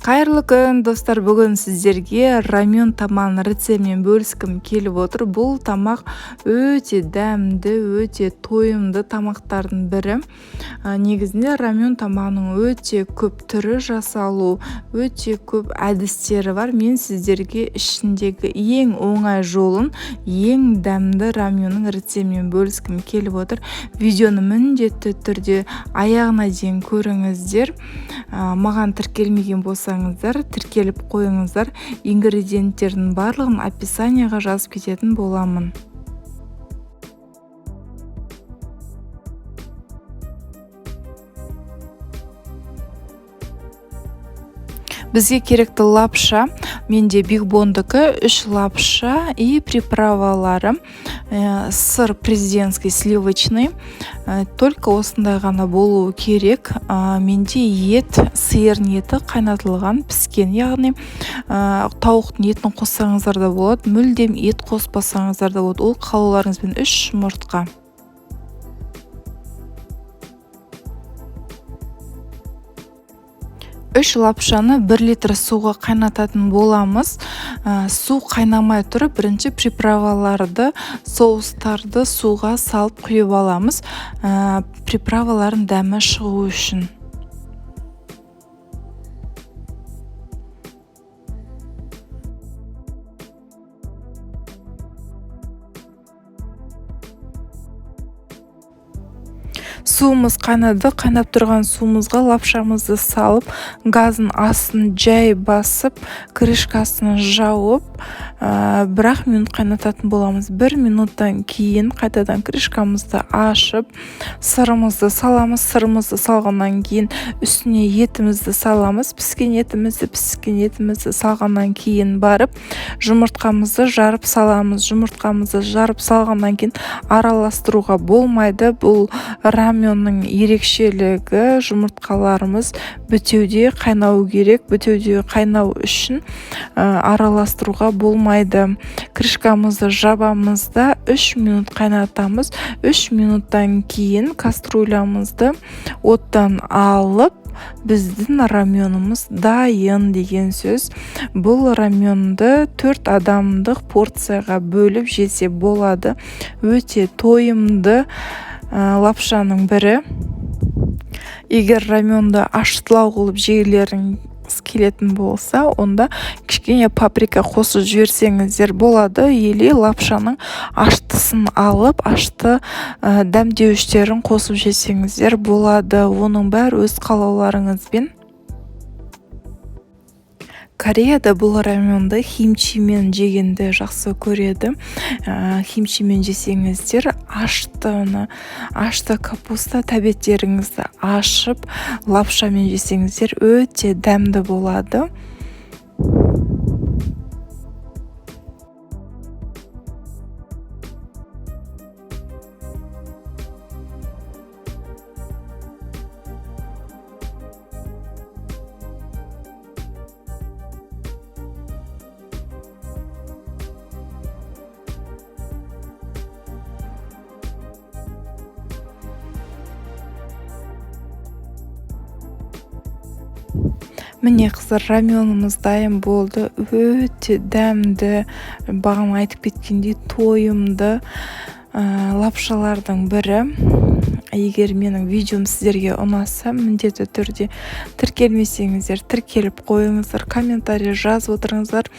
Қайырлы күн, достар! Бүгін сіздерге рамен тамағының рецептімен бөліскім келіп отыр. Бұл тамақ өте дәмді, өте тойымды тамақтардың бірі. Негізінде рамен тамағының өте көп түрі жасалу, өте көп әдістері бар. Мен сіздерге ішіндегі ең оңай жолын, ең дәмді раменнің рецептімен бөліскім келіп отыр. Видеоны міндетті түрде аяғына дейін көріңіздер. Маған тіркелмеген болсаңыздар, тіркеліп қойыңыздар. Ингредиенттердің барлығын описанияға жазып кететін боламын. Бізге керекті лапша, менде Биг Бондікі, 3 лапша и приправалары, сыр президентский сливочный, только осындай ғана болуы керек. Менде ет, сиырдың еті қайнатылған, піскен, яғни тауықтың етін қоссаңыздар да болады, мүлдем ет қоспасаңыздар да болады, ол қалауларыңызбен. 3 жұмыртқа. 3 лапшаны 1 литр суға қайнататын боламыз. Су қайнамай тұрып, бірінші приправаларды, соустарды суға салып құйып аламыз. Приправалардың дәмі шығу үшін. Суымыз қайнады. Қайнап тұрған суымызға лапшамызды салып, газын астын жай басып, крышкасын жауып, бір-ақ минут қайнататын боламыз. 1 минуттан кейін қайтадан крышкамызды ашып, сырымызды саламыз. Сырымызды салғаннан кейін үстіне етімізді саламыз. Піскен етімізді салғаннан кейін барып жұмыртқамызды жарып саламыз. Жұмыртқамызды жарып салғаннан кейін араластыруға болмайды. Бұл раменнің ерекшелігі: жұмыртқаларымыз бітеуде қайнау керек. Бітеуде қайнау үшін араластыруға болмайды. Крышкамызды жабамыз да, 3 минут қайнатамыз. 3 минуттан кейін кастрюлямызды оттан алып, біздің раменіміз дайын деген сөз. Бұл раменді 4 адамдық порцияға бөліп жесе болады. Өте тойымды лапшаның бірі. Егер раменді аштылау қылып жегілеріңіз келетін болса, онда кішкене паприка қосып жіберсеңіздер болады, или лапшаның аштысын алып, ашты дәмдеуіштерін қосып жесеңіздер болады. Оның бәрі өз қалауларыңызбен. Кореяда бұл раменді химчимен жегенді жақсы көреді. Химчимен жесеңіздер, ашты капуста тәбеттеріңізді ашып, лапшамен жесеңіздер, өте дәмді болады. Міне, қыздар, раменіміз дайын болды. Өте дәмді, бағана айтып кеткендей, тойымды лапшалардың бірі. Егер менің видеом сіздерге ұнаса, міндетті түрде тіркелмесеңіздер, тіркеліп қойыңыздар, комментарий жазып отырыңыздар,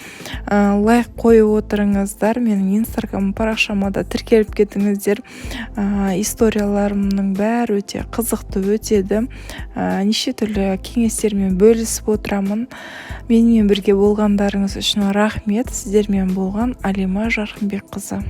лайк қойып отырыңыздар. Менің инстаграм парақшама да тіркеліп кетіңіздер. Историяларымның бәрі өте қызықты өтеді. Неше түрлі кеңестермен бөлісіп отырамын. Менімен бірге болғандарыңыз үшін рахмет. Сіздермен болған Алима Жарқынбекқызы.